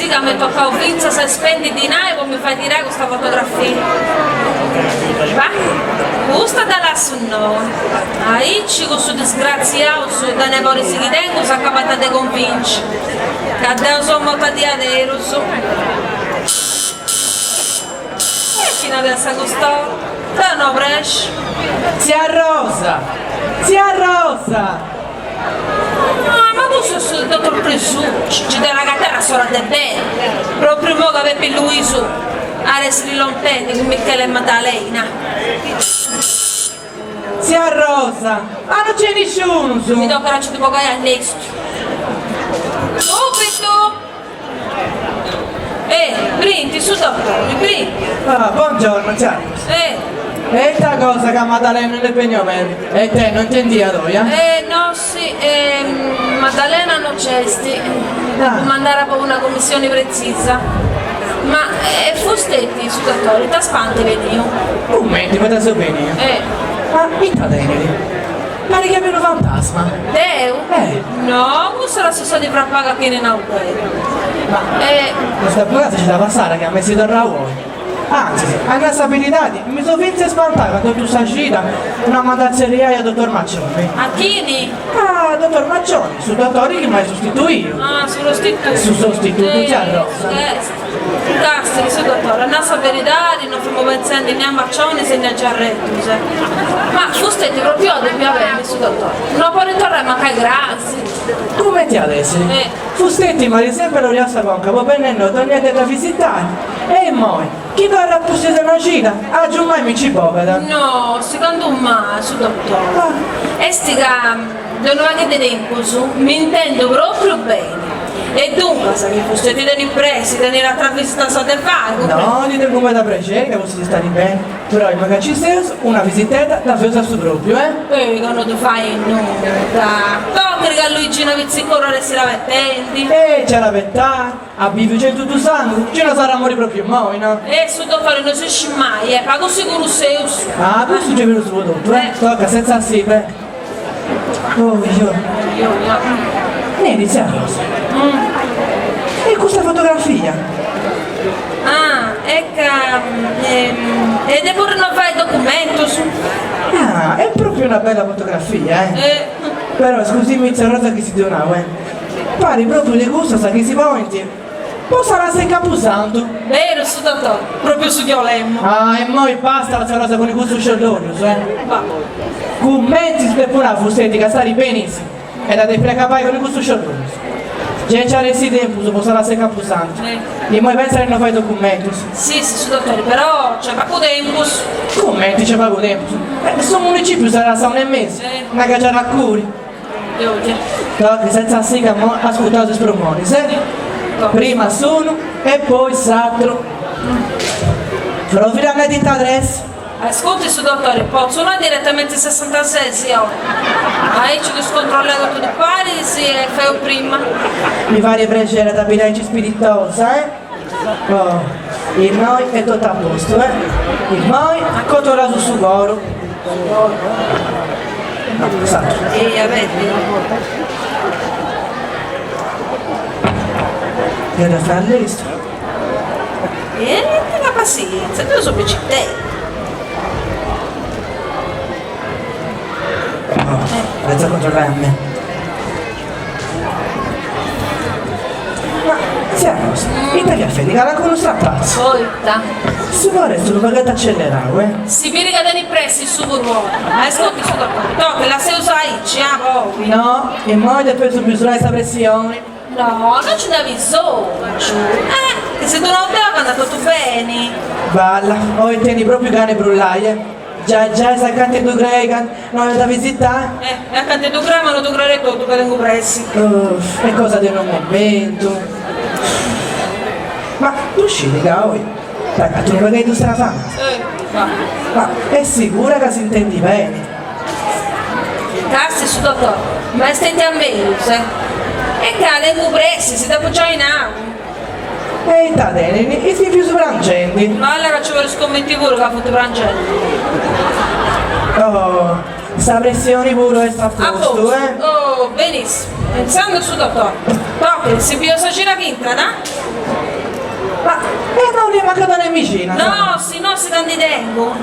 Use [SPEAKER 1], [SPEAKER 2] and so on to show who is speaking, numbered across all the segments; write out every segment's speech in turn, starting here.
[SPEAKER 1] si ca m'est tocau fintzas a spendi dinai po mi fai tirai custa fotografia. Bah, custa dda lassu innoi. Aici cussus disgratziaus de neboris chi tengu s'acabant de convinci ca deu so morta diaderus. E chi nat a sa cust'ora? Deu no prexu.
[SPEAKER 2] Tzia Rosa! Tzia Rosa!
[SPEAKER 1] Ah, ma cussu est su dottor Presucci, nci dd'agatai a s'ora de beni, propriu imoi ca Pepi Luisu at essiri lompendi cun Michele e Maddalena.
[SPEAKER 2] Tzia Rosa, ma no nc'est nisciunus!
[SPEAKER 1] Mi tocat a nci ddu bogai a lestru. Subitu! Eh, brinti su dottori, brinti.
[SPEAKER 2] Ah, buongiorno, tzia Rosa.
[SPEAKER 1] Eh.
[SPEAKER 2] E ita cosa ca Maddalena no est bennia meda? E te no intendiat oi, eh?
[SPEAKER 1] Eh, nossi, Maddalena no nc'est. Dd'apu mandada po una commissioni pretzisa. Ma fusteti, su dottori, ita spantu beniu?
[SPEAKER 2] Cumenti, poita seu beniu?
[SPEAKER 1] Eh.
[SPEAKER 2] Ma ita tenit? Parit chi apu unu fantasma.
[SPEAKER 1] Deu?
[SPEAKER 2] Eh.
[SPEAKER 1] No, cussa lassu sa di fra pagu a chini nau deu.
[SPEAKER 2] Ma custa borta ci dda passada chi a m'essi torrau oi. Antzis, a nai sa beridadi, mi seu fintzas spantau ca totu sa cida no m'at a tzerriai a dottor Maccioni.
[SPEAKER 1] A chini?
[SPEAKER 2] A dottor Maccioni, su dotori chi m'at sostituiu.
[SPEAKER 1] Ah, su sostitutu.
[SPEAKER 2] Su sostitutu, tzia Rosa.
[SPEAKER 1] Castiri, su dottori, a nai sa beridadi no femu pentzendi ni a Macionis e ni a Giarretus. Ma fusteti propriu oi depia benni su dottori. No podit torrai mancai crasi.
[SPEAKER 2] Cumenti at essiri? Fusteti m'at sempri alloriau sa conca po benni a innoi dogna dì a dda visitai. E immoi, chi torrat pustis de una cida, agiumai mi nci bogat.
[SPEAKER 1] No, segundu mai, su dottori. Est ca de unu pagu de tempus m'intendu propriu beni. E duncas, chi fusteti tenit pressi, tenit atras visitas de fai,
[SPEAKER 2] cumprendi? No, ndi tengu meda prexeri ca fusteti starit beni, però immoi ca nci seus, una visitedda dda feus a su propriu, eh?
[SPEAKER 1] Eh, ca no ddu fait nudda. Tocat ca Luigina Pizzicorru at essiri abetendi.
[SPEAKER 2] E nci at abetai, at biviu centudus annus, gei no s'at a mori propriu immoi, no?
[SPEAKER 1] E su dotori no si scit mai, eh, pagu sigurus seus.
[SPEAKER 2] Ah, custu gei berus po totu, eh? Tocat, senza si, beh. Oi oi. Neri, tzia Rosa. E custa fotografia?
[SPEAKER 1] Ah, est ca e depu rinnovai is documentus.
[SPEAKER 2] Ah, est propriu una bella fotografia, eh.
[SPEAKER 1] Eh.
[SPEAKER 2] Però, scusimi tzia Rosa chi si ddu nau, eh. Parit propriu de cussas chi si ponint Po sa lassa in Campusantu.
[SPEAKER 1] Beru su dottor, propriu su chi 'olemu.
[SPEAKER 2] Ah, immoi bastat tzia Rosa cun custus sciollorius, eh.
[SPEAKER 1] Va.
[SPEAKER 2] Cumenti si depu nai fusteti ca starit benissimu e dda depit acabai cun custus sciollorius. Gei nci at essi tempus po sa lassa in Campusantu. Immoi pensa a rinnovai documentus.
[SPEAKER 1] Si, si su dottori, però nc'est pagu tempus.
[SPEAKER 2] Cumenti nc'est pagu tempus? Su municipiu serrat a sa una e mesu, nai ca nc'at a curri. Tocat senza siga mo ascurtaus is prumonis, eh? Prima s'unu e poi s'atru. Provit a nai ita tres.
[SPEAKER 1] Ascurti su dotori, potzu nai diretamenti sessantasesi o? Aici ddus controllai totu de paris e feu prima.
[SPEAKER 2] Mi fait prexeri a ta biri aici spiritosa, eh? Oh, immoi est totu a postu, eh? Immoi controllaus su coru. No, s'atru.
[SPEAKER 1] Eia, abetti.
[SPEAKER 2] Deu dda fai a lestru.
[SPEAKER 1] E tenga passienza, deu seu becitedda.
[SPEAKER 2] Oh, fatzu controllai a mei. Ma, tzia Rosa, ita chi at feti calancunu strapatzu?
[SPEAKER 1] Poita?
[SPEAKER 2] Su coru est unu pagheddu accelerau, eh?
[SPEAKER 1] Si biri ca tenit pressi su purmoni. Ma ascurti su dotori, tocat, lasseus aici, ah, poi.
[SPEAKER 2] No, immoi depeus misurai sa pressioni.
[SPEAKER 1] No, no nci nd'at bisongiu. Eh, chi si ddu nau deu ca andat totu beni.
[SPEAKER 2] Balla, oi tenit propriu gana 'e brullai, eh? Giai giai sa canti ddu crei ca no at a visitai.
[SPEAKER 1] Eh, e a canti ddu crei ma no ddu crei totu ca tengu pressi.
[SPEAKER 2] Uff, est cosa de unu momentu. Ma ddu scit ca oi t'agatu unu pagheddu stravanada.
[SPEAKER 1] Eh, va.
[SPEAKER 2] Ma est sigura ca s'intendit beni?
[SPEAKER 1] Casti su dottor, ma est stetia mellus, eh. E ca tengu pressi, si dd'apu giai nau.
[SPEAKER 2] E ita tenint is pipius prangendi?
[SPEAKER 1] Balla ca ci podis scummitti puru ca funt prangendi.
[SPEAKER 2] Oh, sa pressioni puru est a postu, eh?
[SPEAKER 1] Oh! Ecco, benissimo. Intzandus su dottori. Toccheri, si biu sa cida chi intrat?
[SPEAKER 2] Ma e no li mancat ne mexina?
[SPEAKER 1] No, si no si ca ndi tengu.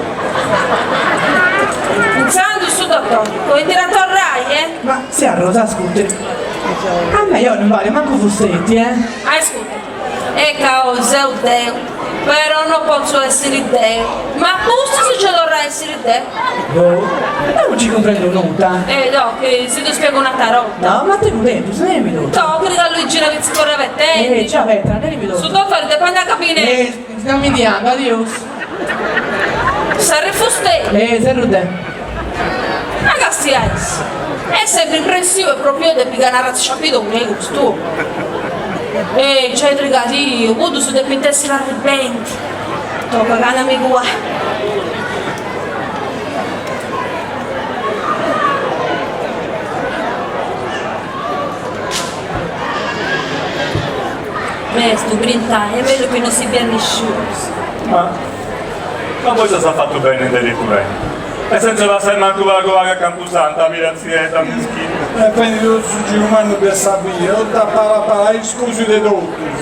[SPEAKER 1] Intzandus su dottori, podit a torrai, eh?
[SPEAKER 2] Ma tzia Rosa, ascurti, a mei oi non balit mancu fustetti, eh?
[SPEAKER 1] Ascurti, e ca oi seu deu, però no potzu essiri deu, ma pustis nci torru a essiri deu.
[SPEAKER 2] Boh, deu non ci cumprendu nudda.
[SPEAKER 1] E Toccheri, si ddu spiegu un'atera 'orta.
[SPEAKER 2] No, ma tengu tempus, nerimi totu.
[SPEAKER 1] Toccheri ca Luigina chi si abetendi.
[SPEAKER 2] E già Petra, nerimi totu.
[SPEAKER 1] Su dottori depit andai a gabinetu.
[SPEAKER 2] E non mi ndi andu, adius.
[SPEAKER 1] Serri fustei.
[SPEAKER 2] E serru deu.
[SPEAKER 1] Ma castiais, est sempri impressiu e propriu oi depit pigai una sciapidoni e custu. E giai trigadiu, cuddus depint essiri arribendi. Toca ca andu a mi cuai.
[SPEAKER 3] Mestu, brintai, est mellus chi no si biat nisciunus.
[SPEAKER 4] Ma ma poita s'at fatu benni inderetu beni? E senza passai mancu pagu pagu a Campusantu a biri a tziedda, mischina.
[SPEAKER 5] E fendi totu su giru mannu de sa bia, totu a pala a pala, a iscusiu de totus.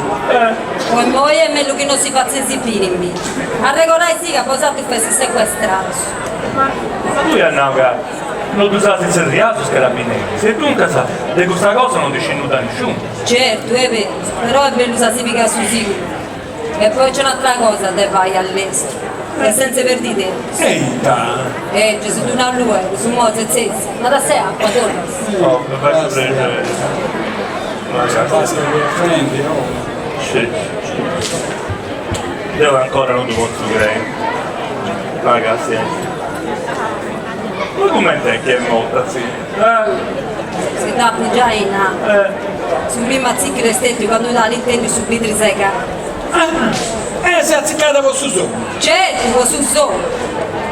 [SPEAKER 3] Po immoi est mellus chi no si fatzeis biri in bidda. Arregorai-sì ca bosatrus festis secuestraus.
[SPEAKER 4] Ma tui as nau ca no ddus as itzerriaus is carabineris e duncas de custa cosa no ndi scit nudda nisciunu.
[SPEAKER 3] Certu, est berus, però est mellus a si pigai su siguru. E poi nc'est un'atra cosa de fai a lestru e sentz'e perdi tempus.
[SPEAKER 5] E ita?
[SPEAKER 3] E gei si ddu nau luegu, su mozi est tzessi, ma da sei acqua, torras.
[SPEAKER 4] Oh, mi fait prexeri.
[SPEAKER 5] Basta chi est fendi, oh.
[SPEAKER 4] Sì. Deu ancora non ddu potzu crei. Ma casi. Ma cument'est chi est morta, tzia?
[SPEAKER 3] Si dd'apu giai nau. Su primu atzìchidu est stètiu candu at intèndiu su bidri segau.
[SPEAKER 5] Ah, e s'est atzicada po su sonu?
[SPEAKER 3] Certu, po su sonu!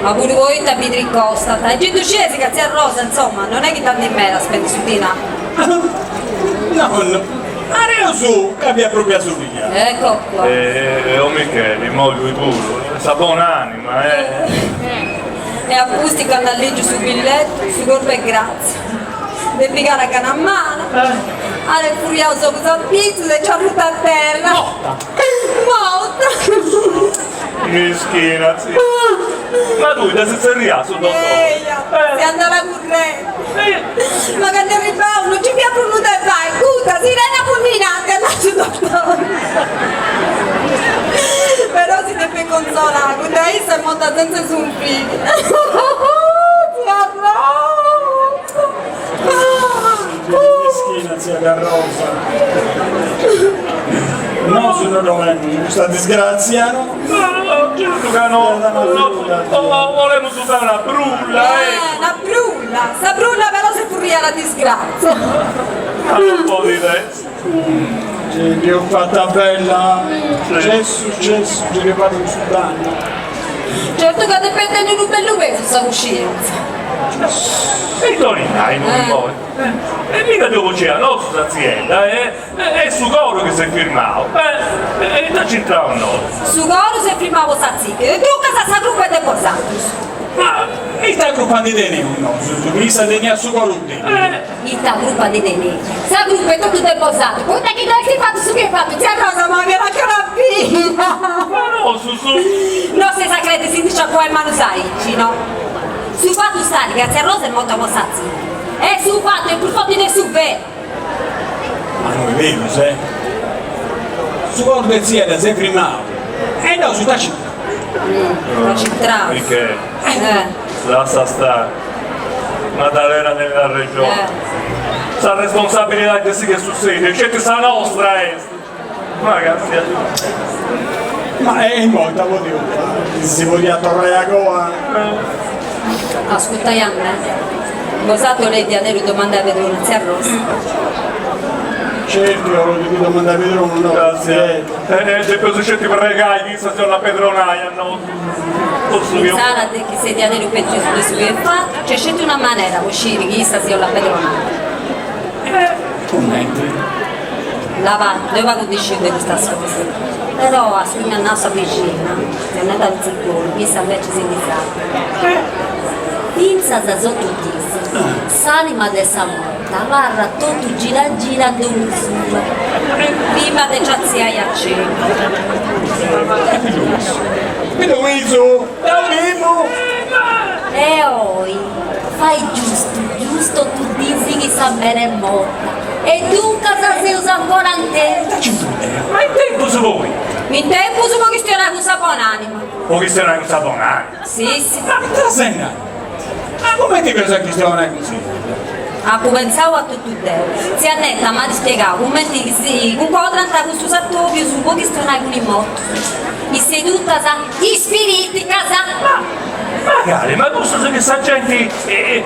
[SPEAKER 3] Ma puru poita bidri costat. E gei ddu scieis ca tzia Rosa, insoma, non est chi tanti meda a spendi su dinai.
[SPEAKER 5] No, no, nareus ca fiat pròpriu asurria.
[SPEAKER 3] Ecco qua.
[SPEAKER 4] E o Micheli, immoi tui puru, sa bon'anima, eh!
[SPEAKER 3] E a pustis candu at lìgiu su billetu, su corpu 'e grazia, de pigai a gana mala, at furriau is ogus a pitzus e nci arruta a terra.
[SPEAKER 5] Morta!
[SPEAKER 3] Morta!
[SPEAKER 4] Mischina, tzia. Ma tui dd'as tzerriau su dottori?
[SPEAKER 3] Eia, seu andada currendi. Ma candu arribau non nci fiat prus nudda 'e fai, cudda sirena fulminante at nau su dottori. Però si depit consolai, cudda issa est morta senza sunfriri. Tzia Rosa!
[SPEAKER 5] Mischina tzia Rosa. Nosu no dd'olemus custa disgrazia, no?
[SPEAKER 4] No, certu ca no, no, olemus fai una brulla,
[SPEAKER 3] eh! Una brulla! Sa brulla però s'est furriada a disgrazia.
[SPEAKER 4] Ma non podit essi.
[SPEAKER 5] Gei dd'eus fata bella, cessu cessu, gei dd'eus fatu cussu dannu.
[SPEAKER 3] Certu ca depit tenni unu bellu pesu sa cuscienza.
[SPEAKER 4] E ita 'olit nai immoi? E mica dd'eus bocida nosu sa tziedda, e est su coru chi s'est firmau, e ita nc'intraus nosu?
[SPEAKER 3] Su coru s'est firmau po s'atzìchidu e duncas sa crupa est de bosatrus.
[SPEAKER 5] Ma ita crupa ndi teneus nosu, chi issa teniat su coru debili?
[SPEAKER 3] Ita crupa ndi teneis? Sa crupa est totu de bosatrus, poita chi no estis fatu su chi eis fatu, tzia Rosa ma fiat ancora bia!
[SPEAKER 4] Ma nosu su.
[SPEAKER 3] No s'eis a crei de si ndi sciacuai is manus aici, no? Su fatu stat ca tzia Rosa est morta po s'atzìchidu e su fatu est prus forti de su ferru!
[SPEAKER 5] Ma no est berus, eh? Su coru de tziedda s'est frimau e nosu ita c'intraus?
[SPEAKER 3] No c'intraus.
[SPEAKER 4] Micheli, lassa stai. Maddalena tenit arrexoni. Sa responsabilidadi de su chi est sussediu sceti sa nostra est. Ma càstia.
[SPEAKER 5] Ma e immoi ita podius fai? Si podiat torrai agoa?
[SPEAKER 3] Ascurtai a mei. Bosatrus 'oleis diaderus domandai pedronu a tzia Rosa?
[SPEAKER 5] Certu ca 'oleus domandai pedronu, no?
[SPEAKER 4] Càstia. E depeus sceti pregai chi issa si 'ollat pedronai a nosu.
[SPEAKER 3] Insaras chi seis diaderus pentius de su chi eis fatu, nc'est sceti una manera po sciri chi issa si 'ollat pedronai.
[SPEAKER 5] Cumenti?
[SPEAKER 3] Là va, deu pagu ndi sciu de custas cosas. Però a su chi m'at nau sa bixina, tzia Netta Anziconi, issa invecias ndi sapit. Fintzas a s'otu dis, s'anima de sa morti.
[SPEAKER 6] morta abarrat totu gira gira in domu sua,
[SPEAKER 3] prima de nci atziai a celu.
[SPEAKER 5] Luisu, deu timu!
[SPEAKER 6] E oi, fait giustu giustu otu dis chi sa mere est morta e duncas seus ancora in tempus.
[SPEAKER 4] Ma in tempus poi?
[SPEAKER 3] In tempus po chistionai cun sa bon'anima.
[SPEAKER 4] Po chistionai cun sa bon'anima?
[SPEAKER 3] Si, si.
[SPEAKER 5] Ma ita ses nai? Ma cumenti feus a chistionai cun s'issu?
[SPEAKER 3] Apu pentzau a totu deu. Tzia Annetta m'at spiegau cumenti si cuncodrant custus atobius po chistionai cun is mortus. Is sedutas ispiriticas!
[SPEAKER 4] Ma magari, ma cussus chi sa genti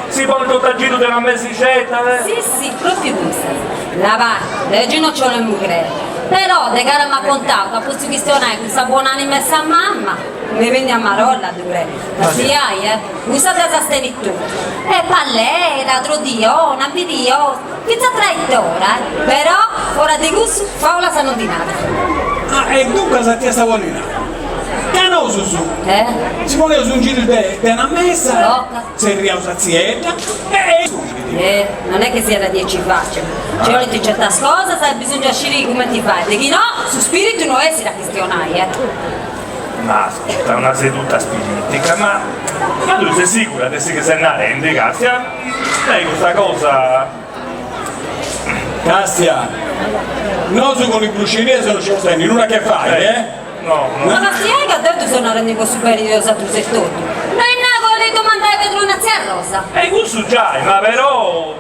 [SPEAKER 4] si ponit totu a giru de una mesixedda?
[SPEAKER 3] Si, si, propriu custas. Labai, deu gei no nci 'olemu crei. Però, de cara m'at contau ca potzu chistionai cun sa bon'anima 'e sa mamma, mi benit a marolla a ddu crei. Ma siai, eh, cussa ddas tenit totu. Est pallera, trodiona, imbidiosa, fintzas traitora, eh. Però, fora de cussu, faulas no ndi narat.
[SPEAKER 5] Ah, e duncas ita as a bolli nai. Ca nosus
[SPEAKER 3] Eh?
[SPEAKER 5] si poneus in giru de una mesa,
[SPEAKER 3] Toca.
[SPEAKER 5] tzerriaus a tziedda e.
[SPEAKER 3] Eh, non è che siat diaici facili. Nci 'olint certas cosas e bisongiat sciri cumenti fai, de chi no, su spiritu no essit a chistionai, eh.
[SPEAKER 4] Ma ascurta, una seduta spiritica, ma ma tui ses sigura de su chi ses narendi, Castia? Lei custa cosa.
[SPEAKER 5] Castia, nosu cun is bruscerias no nci eus tenni nudda a che fai, eh?
[SPEAKER 4] No, no.
[SPEAKER 3] Ma castiai ca deu ddu seu narendi po su beni de 'osatrus etotu. No est nau ca 'olit domandai perdonu a tzia Rosa.
[SPEAKER 4] E cussu giai, ma però.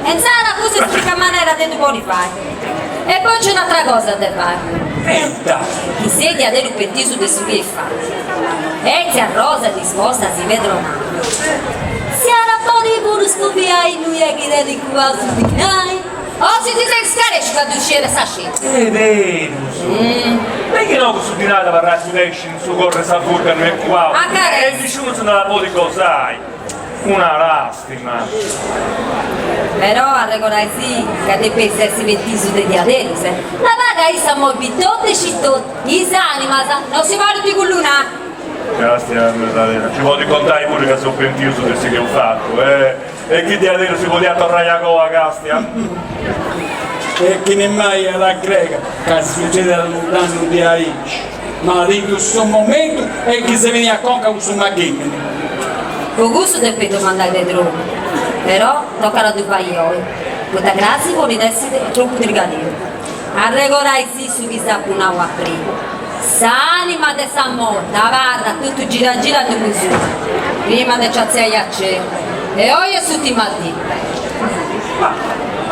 [SPEAKER 3] E insaras custa est s'unica manera de ddu podi fai. E poi nc'est un'atra cosa de fai.
[SPEAKER 5] Ita?
[SPEAKER 3] Chi s'est diaderu pentiu de su chi est fatu. E tzia Rosa est disposta a si pedronai.
[SPEAKER 6] Si at a podi puru scoviai innui est chi tenit cuau su dinai.
[SPEAKER 3] O si ti ses scaresciu ca ddu sciera sa sceti.
[SPEAKER 4] Est berus. De chi no cussu dinai at abarrai pudesci in su corru 'e sa furca innui est cuau e nisciunu si nd'at a podi gosai. Una lastima.
[SPEAKER 3] Però arregodaisì ca depeis essi pentius de diaderus, eh. Labai ca issa immoi bit totu e scit totu, is animas no si podint cullunai.
[SPEAKER 4] Castia, Maddalena, nci podit contai puru ca seus pentius de su chi eus fatu, eh. E chi diaderus si podiat torrai a coa, castia.
[SPEAKER 5] E chini mai at a crei ca sucediat unu dannu diaici. Maladittu su momentu e chi s'est beniu a conca cussu machìmini.
[SPEAKER 3] Po cussu depit domandai pedronu, però tocat a ddu fai oi, poita crasi podit essi tropu trigadiu. Arregodaisì su chi s'apu nau a primu, s'anima de sa morta abarrat totu gira gira in domu sua, prima de nci atziai a celu, e oi est s'ùrtima dì.
[SPEAKER 4] Ma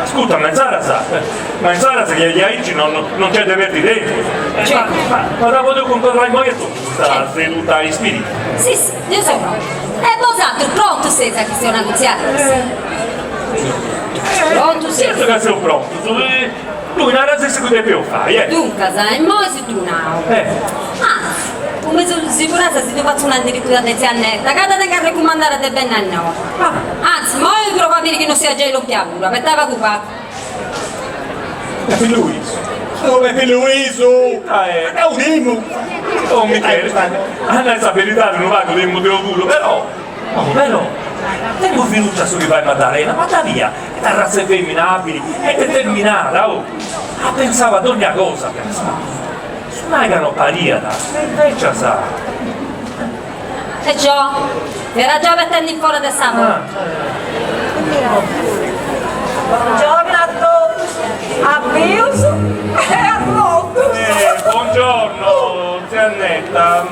[SPEAKER 4] ascurta, ma insaras, ma insaras chi est diaici non non nc'est de perdi tempus. Ma ma ma dda podeus cuncodrai immoi etotu custa seduta ispiritica.
[SPEAKER 3] Si si, deu seu pronta. E bosatrus prontus seis a chistionai cun tzia Rosa? Prontus seis?
[SPEAKER 4] Certu ca seus prontus. Tui naras su chi depeus fai, eh.
[SPEAKER 3] Duncas, immoi si ddu nau. Anzi, po mellus siguresa si ddu fatzu nai inderetura de tzia Annetta, ca dda tengu arrecumandada de benni a innoi. Anzi, immoi provu a biri chi no siat giai lompia puru, abetai pagu pagu.
[SPEAKER 5] Pepi Luisu, oh Pepi Luisu! Deu timu!
[SPEAKER 4] Oh Micheli, a nai sa beridadi unu pagu timu deu puru, però, però, tengu fiducia a su chi fait Maddalena, ma dda bia, Ita arratza 'e femina abili e determinada, oh! At pensau a dogna cosa, at pensau. Su nai ca no pariat, e invecias.
[SPEAKER 3] E ciò, era già abetendi in fora de sa porta.
[SPEAKER 1] Bongiorno a totus, a bius e a mortus.
[SPEAKER 4] Bongiorno, tzia Annetta.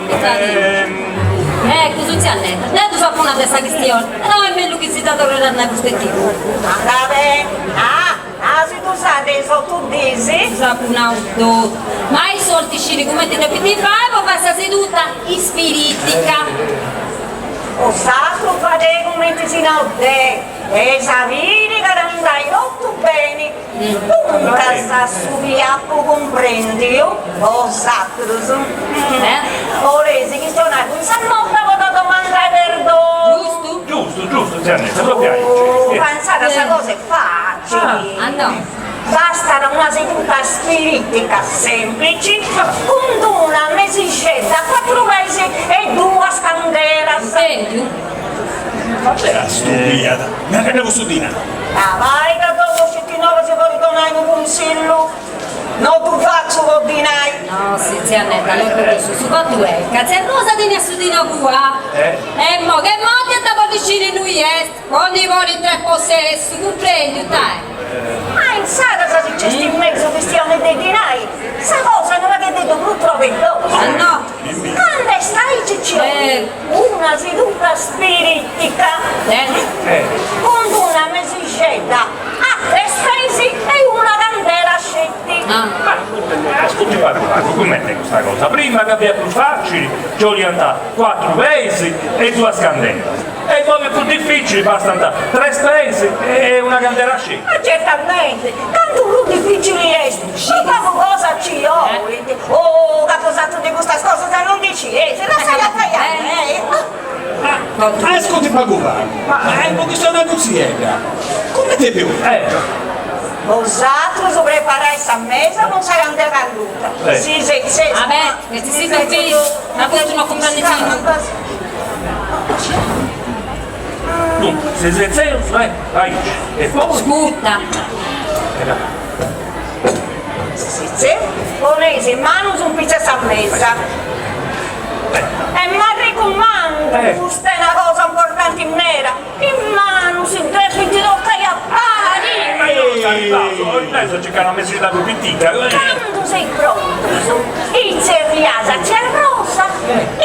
[SPEAKER 3] Eccu, tzia Annetta, deu ddus apu nau de sa chistioni, però est mellus chi si dda torret a nai vostè puru.
[SPEAKER 1] Andat beni. Ah, ah, si ddu sa de is otu dis?
[SPEAKER 3] Ddus apu nau totu, ma issu 'olit sciri cumenti depit fai po fai sa seduta ispiritica.
[SPEAKER 1] Bosatrus fadei cumenti si nau deu, e eis a biri ca at andai totu beni. Duncas su chi apu cumprendiu, bosatrus 'oleis chistionai cun sa morta po dda domandai perdonu.
[SPEAKER 3] Giustu?
[SPEAKER 4] Giustu, giustu, tzia Annetta, propriu aici.
[SPEAKER 1] Ma insaras sa cosa est facili.
[SPEAKER 3] Ah no.
[SPEAKER 1] Bastat una seduta spiritica semplici cun d'una mesixedda a cuatru peis e duas candelas.
[SPEAKER 3] Intendiu?
[SPEAKER 5] Ma dea stupiat, mi arregla cussu dinai.
[SPEAKER 7] Ah, vai ca dopo sceti nova si podit donai unu cunsillu, no ddu fatzu po dinai.
[SPEAKER 3] No, si, tzia Annetta, no est po cussu, su fatu est ca tzia Rosa teniat su dinai cuau e mo ch'est morta iat a bolli sciri innui est, po ndi ponni intr'e possessu, cumprendiu t'ai?
[SPEAKER 7] Ma insaras si nc'est in mesu chistioni de dinai, sa cosa unu pagheddeddu prus trobeddosa.
[SPEAKER 3] Ah no?
[SPEAKER 7] Candu est aici nci 'olit una seduta spiritica cun d'una mesixedda a tres peis e una candela sceti.
[SPEAKER 4] Ma ascurti pagu pagu, cumenti est custa cosa? Prima ca fiat prus facili nci 'oliant cuatru peis e duas candelas e imoi est prus dificili, bastant tres peis e una candela sceti.
[SPEAKER 7] Ma certamente, cantu prus dificili est, prus pagu cosa nci 'olit. Oh, ca bosatrus de custas cosas non ndi scieis, lassai a fai a mei.
[SPEAKER 5] Ascurti pagu pagu, ma po chistioni cun tziedda, cumenti depiu fai?
[SPEAKER 7] Bosatrus preparai sa mesa cun sa candela alluta, si setzeis.
[SPEAKER 3] Vabbè, est si ddu ma custu no cumprendit nudda.
[SPEAKER 4] Dunque, si setzeus, aici, e poi.
[SPEAKER 3] Ascurta.
[SPEAKER 7] Si poneis is manus in pitzu 'e sa mesa. E m'arrecumandu, custa est una cosa importanti meda, is manus si depint tocai a pari!
[SPEAKER 4] Ma io non so arrivau, in mesu a circai una mesixedda prus pitica.
[SPEAKER 7] Candu seis prontus, itzerrias a tzia Rosa,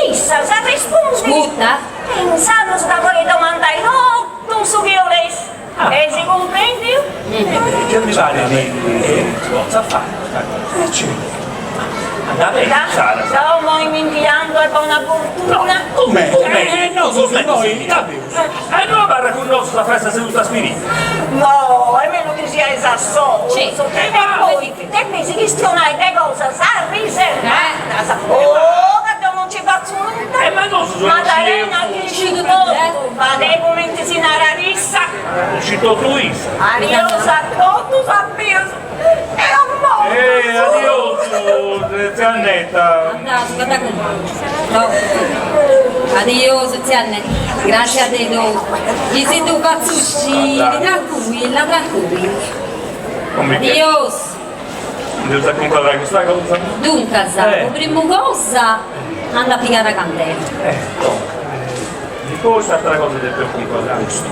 [SPEAKER 7] issa s'arrespundit.
[SPEAKER 3] Ascurta.
[SPEAKER 7] E intzandus dda podeis domandai totu su chi 'oleis. Eis cumprendiu?
[SPEAKER 4] Che mi parit chi si potzat fai custa cosa. E certu. Andat beni, insaras.
[SPEAKER 7] Deu immoi mi ndi andu e bona fortuna.
[SPEAKER 5] Cumenti? E nosu immoi ita feus?
[SPEAKER 4] E no abarras cun nosu a fai sa seduta spiritica?
[SPEAKER 7] No, est mellus chi siais a solus. E poi depeis chistionai de cosas arriservadas. Oh, ca deu non nci fatzu nudda.
[SPEAKER 4] E ma nosu non
[SPEAKER 7] Madalena chi scit totu, fadei cumenti si narat issa.
[SPEAKER 4] Scit totu issa.
[SPEAKER 7] Adios a totus, a bius e a mortus.
[SPEAKER 4] E adiosu, tzia Annetta.
[SPEAKER 3] Andaus, guarda cun no. Adiosu, tzia Annetta. Gràtzias de totu. Chi si ddu fatzu sciri, trancuilla, trancuilla. Adiosu.
[SPEAKER 4] Nd'eus a cuncodrai custa cosa.
[SPEAKER 3] Duncas, po primu cosa, anda a pigai una candela.
[SPEAKER 4] Eh, e poi s'atra cosa depeus cuncodrai. Custu.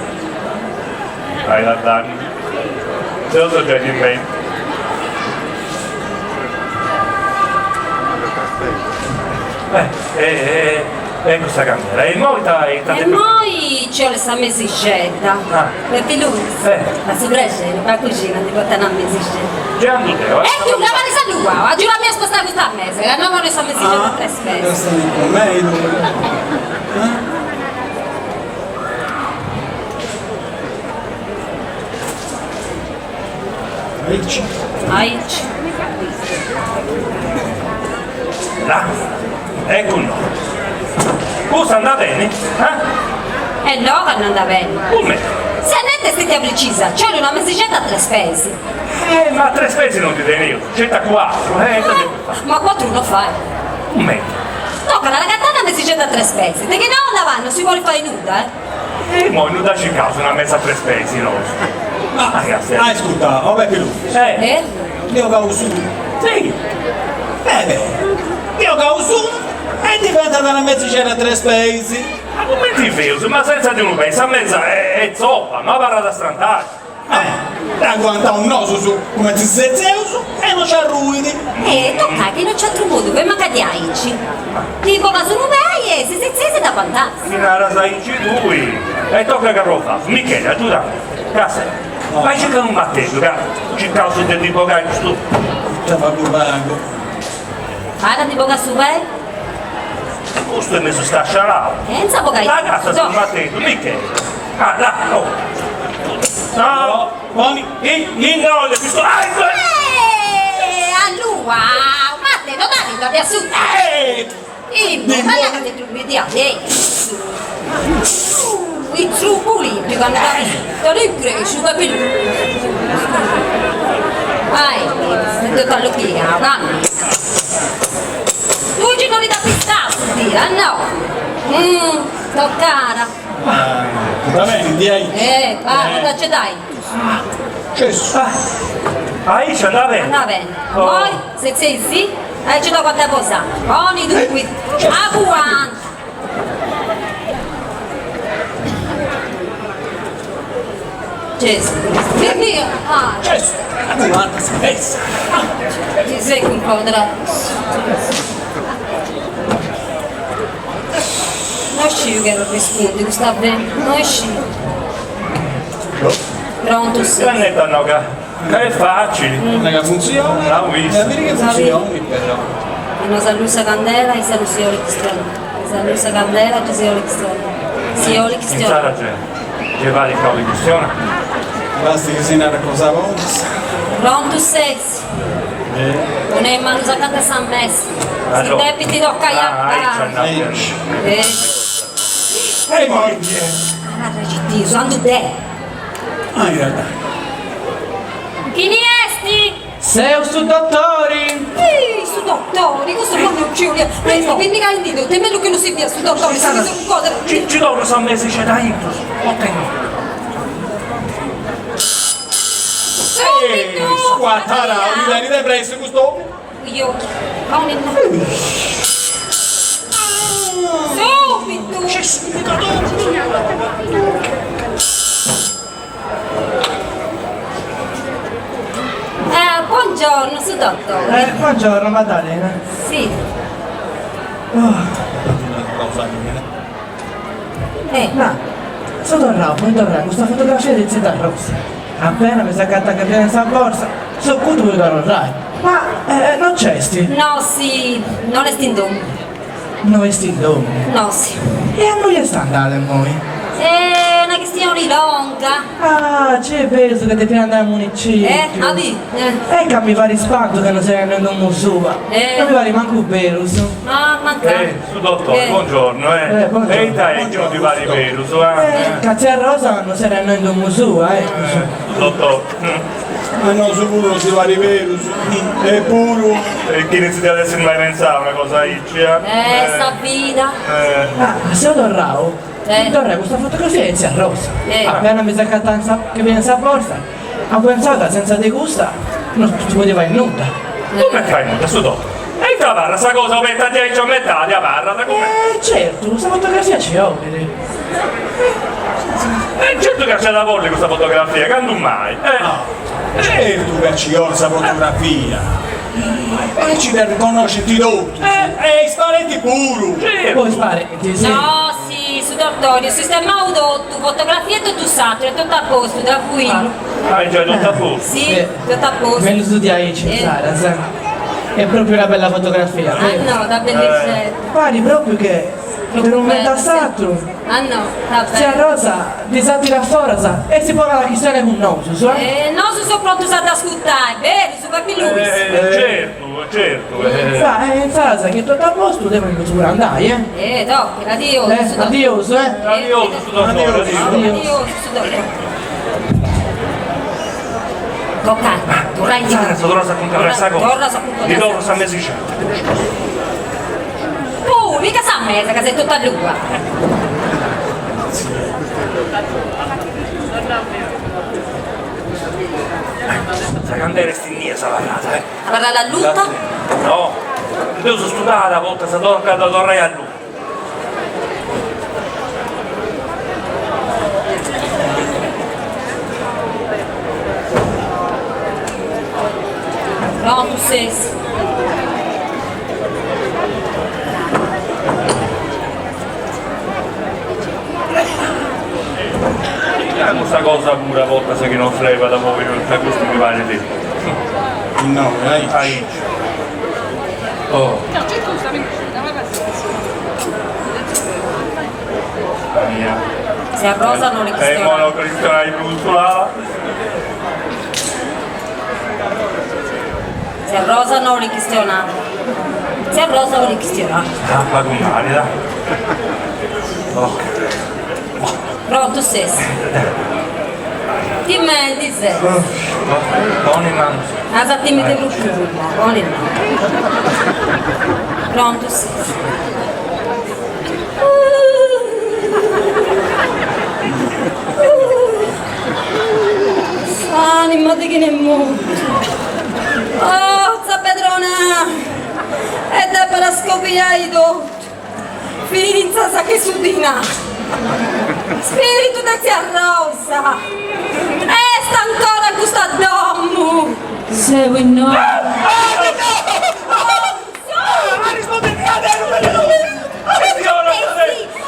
[SPEAKER 4] Dai, dai, deu so giai timendi. Eh, eh, eh. Eccu sa candela. E immoi ita
[SPEAKER 3] ita E immoi nci 'olit sa mesixedda. Pepi Luis, a su prexeri, bai a cuxina a ndi portai una mesixedda.
[SPEAKER 4] Giai andu deu, eh.
[SPEAKER 3] E tui, lavali sa lua, agiuda a mei a spostai custa mesa, ca no ponni sa mesixedda a tres pes.
[SPEAKER 5] Cun mei tui. Aici.
[SPEAKER 3] Aici.
[SPEAKER 4] Là, eccu no. Custa andat beni, eh?
[SPEAKER 3] E no ca no andat beni.
[SPEAKER 4] Cumenti?
[SPEAKER 3] Tzia Annetta est stetia precisa, nci 'olit una mesixedda a tres pes.
[SPEAKER 4] Eh, ma a tres pes non ndi teneus, sceti a cuatru, eh, ita depu fai?
[SPEAKER 3] Ma cuatru no fait.
[SPEAKER 4] Cumenti?
[SPEAKER 3] Tocat a dd'agatai una mesixedda a tres pes, de chi no la no si podit fai nudda, eh.
[SPEAKER 4] E immoi no dda circaus una mesa a tres pes, nosu.
[SPEAKER 5] Ma, ascurta, o Pepi Luis.
[SPEAKER 4] Eh.
[SPEAKER 5] Ndi 'ogaus unu.
[SPEAKER 4] Si.
[SPEAKER 5] Beh, ndi 'ogaus unu e diventat una mesixedda a tres peis.
[SPEAKER 4] Ma cumenti feus, ma senza de unu pei sa mesa est zopa, no abarrat a strantaxu.
[SPEAKER 5] Eh, dd'aguantaus nosus cumenti si setzeus e no nci arruit.
[SPEAKER 3] E toccat chi no nc'est atru modu, fait mancai diaici. Ndi bogas unu pei e si setzeis e dd'aguantais.
[SPEAKER 4] Mi naras aici tui. E tocat ca ddu fatzu. Michele, agiudami, ca ses. Bai circa unu marteddu ca circaus de ndi bogai custu.
[SPEAKER 5] Ita pagu pagu.
[SPEAKER 3] Fai ca ndi bogas su pei.
[SPEAKER 4] Custu est mesu stasciarau.
[SPEAKER 3] E insa bogai.
[SPEAKER 4] Dd'agatas unu marteddu, Michele. Ah, là, oh. No.
[SPEAKER 5] Poni.
[SPEAKER 4] Innoi de custu.
[SPEAKER 3] Eh, allua, Matte, no dadi ddu asuta.
[SPEAKER 5] Eh!
[SPEAKER 3] Immo, ma là ca ti trubidia adesso. I trubulitti quando dadi ti cresciu, capito? Vai, ti fallu piau, cammina. Tui ci non li da pistau, no? Toccada.
[SPEAKER 5] Va bene, di aici.
[SPEAKER 3] Eh, va, cosa ci dai?
[SPEAKER 5] Cesso.
[SPEAKER 4] Aici andà bene.
[SPEAKER 3] Andà bene. Poi, se sei sì, e ci do quante cosa. Poni dunque, aguanta. Gesù, Cristo mio, ah.
[SPEAKER 5] Gesù, aguanta, si pensa.
[SPEAKER 3] Ti sei inquadrato. Non scio che non rispondi, sta bene, non scio. Pronto, sì.
[SPEAKER 4] Giannetta no, che, che è facile.
[SPEAKER 5] Non è che funziona.
[SPEAKER 4] L'ho visto.
[SPEAKER 5] E a dire che funzioni però.
[SPEAKER 3] E non sa luce candela e sa luce oli cristiano. Sa luce candela e si oli cristiano. Si oli
[SPEAKER 4] In
[SPEAKER 3] cristiano.
[SPEAKER 4] sala c'è. C'è vari cavoli questione.
[SPEAKER 5] Basta che si narra cosa vuoi.
[SPEAKER 3] Pronto, sessi. Non è mano sa canta san messa. Si
[SPEAKER 4] Allora.
[SPEAKER 3] debiti tocca
[SPEAKER 4] Ah, aici andà bene.
[SPEAKER 3] Eh.
[SPEAKER 5] E moglie.
[SPEAKER 3] Ah, Dio, santo te.
[SPEAKER 5] Ah, in realtà.
[SPEAKER 3] Chi ne esti?
[SPEAKER 2] Sei su dottori!
[SPEAKER 3] Ehi, su dottori, questo non ci vuole. Ma quindi che dito, te meglio che non si via su dottori, si sono cose.
[SPEAKER 4] Ci, ci do sa mesi c'è da intro. Ottengo.
[SPEAKER 5] Ehi, squattara, mi vieni da presto questo?
[SPEAKER 3] Io, con il Subito!
[SPEAKER 4] C'è subito
[SPEAKER 3] Eh, buongiorno, su dottore.
[SPEAKER 2] Buongiorno Maddalena.
[SPEAKER 3] Sì. Eh.
[SPEAKER 2] Ma, sono tornato, poi tornare questa fotografia di Zita Rossa. Appena mi si accatta che viene in borsa, sono cuto per tornare. Ma non c'è sti?
[SPEAKER 3] No, sì, non è stindom.
[SPEAKER 2] Non è stindom.
[SPEAKER 3] No, sì.
[SPEAKER 2] E a noi sta andando noi?
[SPEAKER 3] È una questione longa.
[SPEAKER 2] Ah, c'è peso che devi andare al municipio.
[SPEAKER 3] Avi.
[SPEAKER 2] Eh. E che mi va rispanto che non sei andando in musua.
[SPEAKER 3] Eh.
[SPEAKER 2] Non mi va rimanco vero, su.
[SPEAKER 3] Ah, manca.
[SPEAKER 4] Su dottore,
[SPEAKER 3] Eh.
[SPEAKER 4] buongiorno, eh.
[SPEAKER 2] Eh, buongiorno.
[SPEAKER 4] E dai, che non ti va di vero, su, eh.
[SPEAKER 2] Cazzo a Rosa non sei andando in musua, eh.
[SPEAKER 4] Su dottore.
[SPEAKER 5] Ma no, sicuro non si va di vero, su. Eppure.
[SPEAKER 4] E chi non si deve essere mai pensato una cosa aici, eh?
[SPEAKER 3] Sta vita.
[SPEAKER 2] Ah, se io tornavo, tornai questa fotografia di zia Rosa. Appena mi si accatta in sa- che viene in sa borsa, ha pensato senza di gusta non si poteva in nulla.
[SPEAKER 4] Come fai nulla, su dottore? E la parla, sta cosa, metà di aici a metà, di parla, da come?
[SPEAKER 2] Certo, questa fotografia ci ho, vedi.
[SPEAKER 4] Certo che c'è da volle questa fotografia, che non mai.
[SPEAKER 5] No. Certo che ci ho questa fotografia. E ci per riconoscerti tutti. E sparetti pure.
[SPEAKER 4] Certo.
[SPEAKER 2] Poi sparetti, sì.
[SPEAKER 3] No, sì, su dottore, sistema tutto, fotografia tutto usato, è tutto a posto, tranquillo.
[SPEAKER 4] Ah, è già tutto a posto.
[SPEAKER 3] Sì, tutto a posto.
[SPEAKER 2] Meglio studiare ci Sara, sa. È proprio una bella fotografia.
[SPEAKER 3] Ah
[SPEAKER 2] vero?
[SPEAKER 3] no, da bellissimo.
[SPEAKER 2] Pare proprio che per un ventassatro
[SPEAKER 3] Ah no, va bene.
[SPEAKER 2] zia Rosa disattiva forza e si pone la questione con noi, su, eh?
[SPEAKER 3] No, sono pronto ad ascoltare, vero, su Papi Luis.
[SPEAKER 4] Certo, certo.
[SPEAKER 2] Sa, Sara, sa che tutto a posto, devo pure andare, eh?
[SPEAKER 3] Dopo, addio.
[SPEAKER 2] Addio, eh?
[SPEAKER 4] Addio, su dottore, addio.
[SPEAKER 3] Addio, su dottore. Tocca, torna in
[SPEAKER 4] Sara, sono tornato a comprare questa cosa.
[SPEAKER 3] Torna a comprare
[SPEAKER 4] Di loro sa mesi c'è.
[SPEAKER 3] Oh, mica sa mezza, che sei tutta lua.
[SPEAKER 4] Sa candela stinnia sa parlata, eh.
[SPEAKER 3] A parlare a luta?
[SPEAKER 4] No, io sono studiata la volta, sa torna da tornare a lui.
[SPEAKER 3] No, tu sei.
[SPEAKER 4] Questa cosa pure a volta se che non frega da voi, da questo mi pare di.
[SPEAKER 5] No, dai.
[SPEAKER 4] Aici. Oh. Mia.
[SPEAKER 3] Se a Rosa non le
[SPEAKER 4] E
[SPEAKER 3] questione.
[SPEAKER 4] monocristiana di brutto
[SPEAKER 3] Se a Rosa non le questiona. Se a Rosa non le questiona.
[SPEAKER 4] Ah, ma con male, dai. Ok.
[SPEAKER 3] Pronto, stesso. Ti metti, se.
[SPEAKER 4] Buoni mano.
[SPEAKER 3] Ah, sa, ti metti brutto. Buoni mano. Pronto, stesso. Ma de chini est mortu? Oh, za Pedrona! E depat scoviai totu, fintzas che su dinai! Spiritu de tzia Rosa! Est ancora custa domu!
[SPEAKER 1] Seu innoi.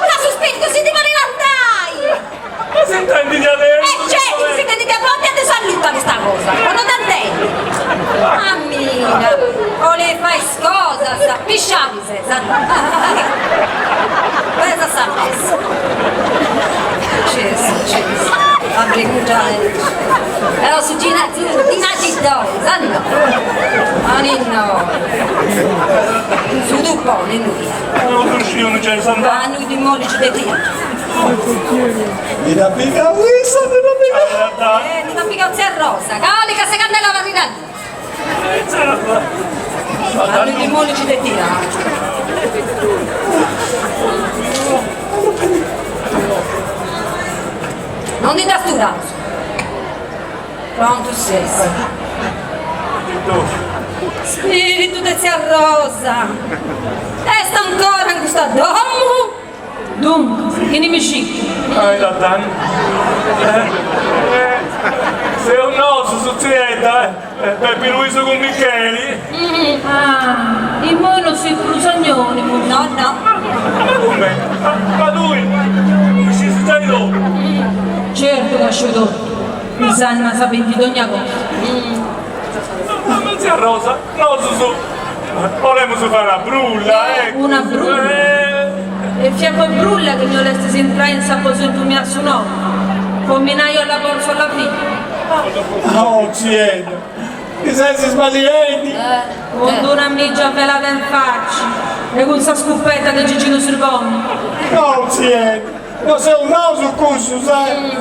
[SPEAKER 3] Ca su spiritu si ndi bolit andai!
[SPEAKER 4] Ma si intendit diaderus?
[SPEAKER 3] E certu chi si intendit a forti e de s'alluta custa cosa, o no dda intendit? Mammina, 'olit fai is cosas, pisciali ses, Pesa sa mesa. Cessu, cessu, a bregungia aici. Però su dinai ti ddoi, sa no? Ani innoi. Su tuponi innui est.
[SPEAKER 4] No ddu sciu, no nc'est andau.
[SPEAKER 3] A nui dimoniu ci depiat.
[SPEAKER 5] Mi dd'at pigau issa, mi dd'at pigau.
[SPEAKER 3] Eh, mi dd'at pigau tzia Rosa, cali ca sa candela parrit alluta. A nui dimoniu ci depiat. Non ndi dda sturaus. Prontu ses. Spiritu de tzia Rosa, est ancora in custa domu?
[SPEAKER 1] Duncas, chini mi circat?
[SPEAKER 4] Ai Laddan. Seus nosu, su tziedda, Pepi Luisu cun Micheli.
[SPEAKER 1] Ah, immoi no seis prus anonimus.
[SPEAKER 3] No, no.
[SPEAKER 4] Ma come? Ma tui scis giai totu.
[SPEAKER 1] Certu ca sciu totu, is animas sapint dogna cosa.
[SPEAKER 4] Ma tzia Rosa, nosus bolemus fai una brulla, eccu.
[SPEAKER 1] Una brulla? E fiat po brulla chi mi 'olestis intrai in s'aposentu miu a su noti, po mi nai o la porzu o la figu?
[SPEAKER 5] Oh, tziedda, ti ses sballiendi.
[SPEAKER 1] Cun d'una mìgia velada in faci e cun sa scupeta de Giginu Sirboni.
[SPEAKER 5] No, tziedda, no seus nosu cussus, eh.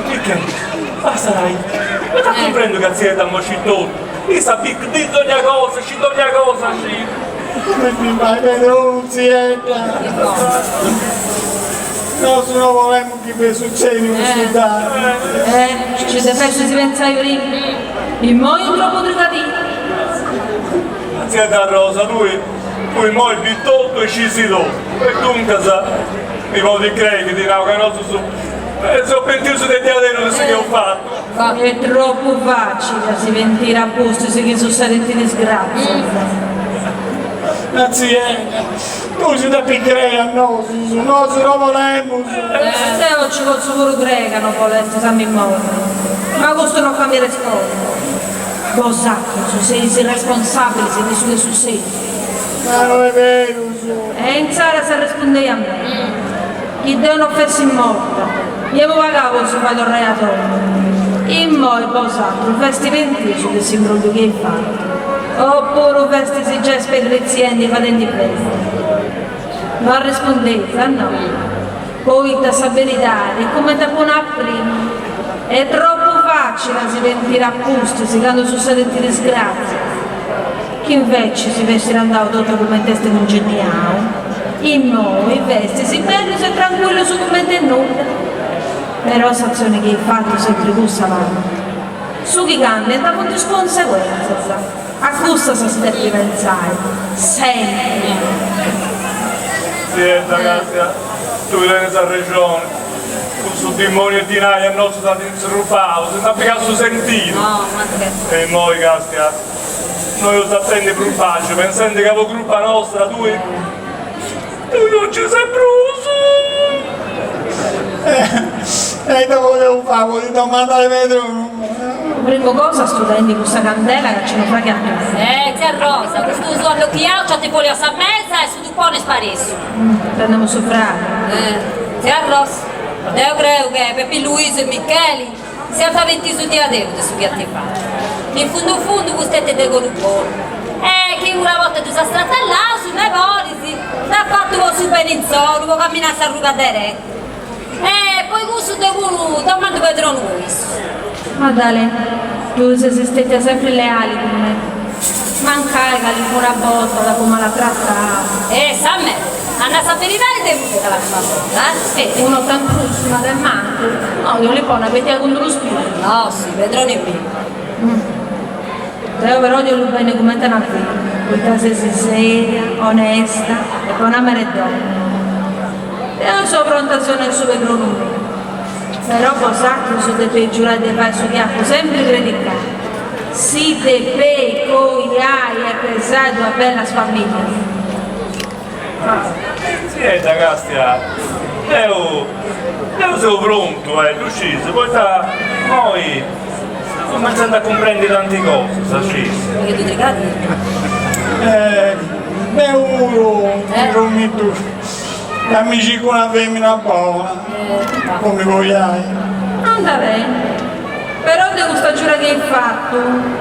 [SPEAKER 4] Micheli, basta dai, ma dda cumprendu ca tziedda immoi scit totu, issa bit dogna cosa, scit dogna cosa, scit.
[SPEAKER 5] Come ti fai pedronu, tziedda? Nosu no bolemus chi bi sutzedit custu dannu.
[SPEAKER 1] Eh, ci depestis pentzai prima. Immoi est tropu trigadiu.
[SPEAKER 4] Tziedda Rosa, tui, tui immoi bis totu e scisi totu. E duncas, mi podis crei chi ti nau ca nosus seus pentius de diaderus de su chi eus fatu.
[SPEAKER 1] Est tropu facili a si pentiri a pustis chi sussedint disgratzias.
[SPEAKER 5] Ma tziedda, Tui si depis crei a nosus, nosu no bolemus.
[SPEAKER 1] Deu ci potzu puru crei ca no bolestis a mi morri, ma custu no cambiat is cosas. Bosatrus seis responsabilis de su chi est sussediu.
[SPEAKER 5] Ma no est berus.
[SPEAKER 1] E intzaras arrespundei a mei, chi deu no fessi morta, emu pagau po si fai torrai a domu. Immoi bosatrus festis pentius de s'imbrogliu chi eis fatu. Oppuru festis giai spedritziendi fadendi festa? No arrespundeis, a no? Poita sa beridadi, cumenti apu nau prima, est tropu facili a si pentiri a pustis candu sussedint disgratzias, chi inveci si fessit andau totu cumenti est cungenniau, immoi festis bellus e trancuillus cumenti e nudda. Però s'atzioni chi eis fatu sempri cussa abarrat. Su chi cambiant funt is conseguèntzias, a cussas si depit pentzai, sempri.
[SPEAKER 4] Tziedda, Castia, tui tenis arrexoni, cussu dimoniu 'e dinai a nosu s'at srupau, si nd'at pigau su sentidu. E immoi, Castia, no eus a tenni prus paxi pensendi ca po crupa nostra tui Tui non ci ses prus!
[SPEAKER 5] E ita podeus fai, podit domandai Pedru?
[SPEAKER 1] Po primu cosa studendi cussa candela ca ci no praxit a nudda.
[SPEAKER 3] Eh, tzia Rosa, custu su allochiau ci at boliu a sa mesa e su tupone est sparèssiu.
[SPEAKER 1] Prendemus su fradi.
[SPEAKER 3] Eh, tzia Rosa, deu creu che Pepi Luisu e Micheli siant pentius diaderus de su chi ant fatu. In fundu fundu custu est de coru bonu. E chi una borta ddus at stratallaus, su neboris, dd'at fatu po su beni insoru, po caminai s'arruga dereta. E poi cussu deu puru domandu pedronu po issus.
[SPEAKER 1] Madalena, tui ses stetia sempri leali cun mei, mancai calincuna borta t'apu malatratau.
[SPEAKER 3] E sa mei, a. A sa beridadi de custa la prima borta, eh?
[SPEAKER 1] E un'orta in prus, una de mancu. No, deo li ponner pettia cun d'unu spiritu.
[SPEAKER 3] No, si, Pedroni miu.
[SPEAKER 1] Deo però ti 'ollu beni cumenti a una filla, poita ses seria, onesta e bona mere domo. Deo so pronta a si 'onai su pedronu miu. Però bosatrus depeis giurai de fai su chi apu sempri predicau, si depeis coiai e pesai duas bellas familias.
[SPEAKER 4] Tziedda Castia, deu, deu seu prontu, eh, ddu scis, poita immoi seu cumentzendi a cumprendi tanti cosas, scis.
[SPEAKER 5] Eh, deu puru ti promitu ca mi circu una femina bona po mi coiai.
[SPEAKER 1] Anda beni. Però de custa giura chi eis fatu,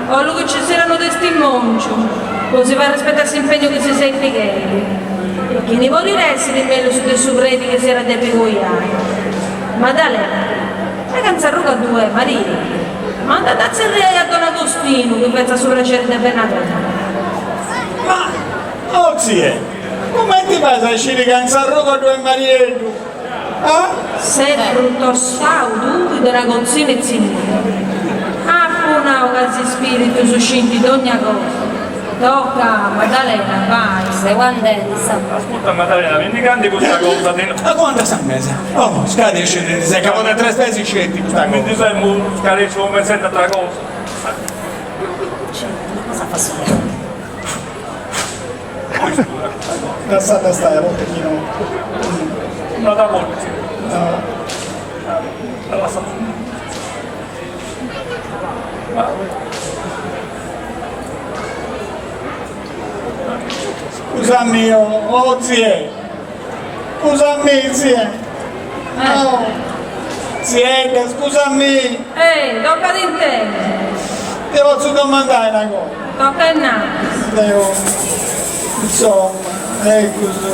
[SPEAKER 1] 'ollu chi ci siat unu testimongiu, po si fai rispetai s'impegnu chi si seis pighendi. E chini podit essiri mellus de su predi chi s'at a depi coiai? Madalena, E ca in s'arruga ddu est Maria, manda a tzerriai a don Agostinu chi fetzat su prexeri de benni a beni.
[SPEAKER 5] Ma, o tzie, cumenti fais a sciri ca in s'arruga ddu est Marieddu? Ah?
[SPEAKER 1] Ses prus tostau tui de una cotzina 'e tzinnibiri. Apu nau ca is ispiritus scint dogna cosa. Toca, Madalena, bai.
[SPEAKER 3] Seu andendi, sa.
[SPEAKER 4] Ascurta Madalena, mi ndi canti custa cosa de.
[SPEAKER 5] Aguanta sa mesa. Oh, scaresci de ti sei ca ponet tres peis sceti custa cosa.
[SPEAKER 4] Mi ndi seu scaresciu po pentzendi atra cosa.
[SPEAKER 3] Cosa fa su.
[SPEAKER 5] Lassada stai, a volte chi no.
[SPEAKER 4] No da volti.
[SPEAKER 5] No.
[SPEAKER 4] La
[SPEAKER 5] Scusami, oh, zie. Scusami, zie. Oh. Ziedda, scusami.
[SPEAKER 1] Ehi, tocca di intendi.
[SPEAKER 5] Ti posso domandare una cosa?
[SPEAKER 1] Tocca innantis.
[SPEAKER 5] Deo, insomma, ecco su.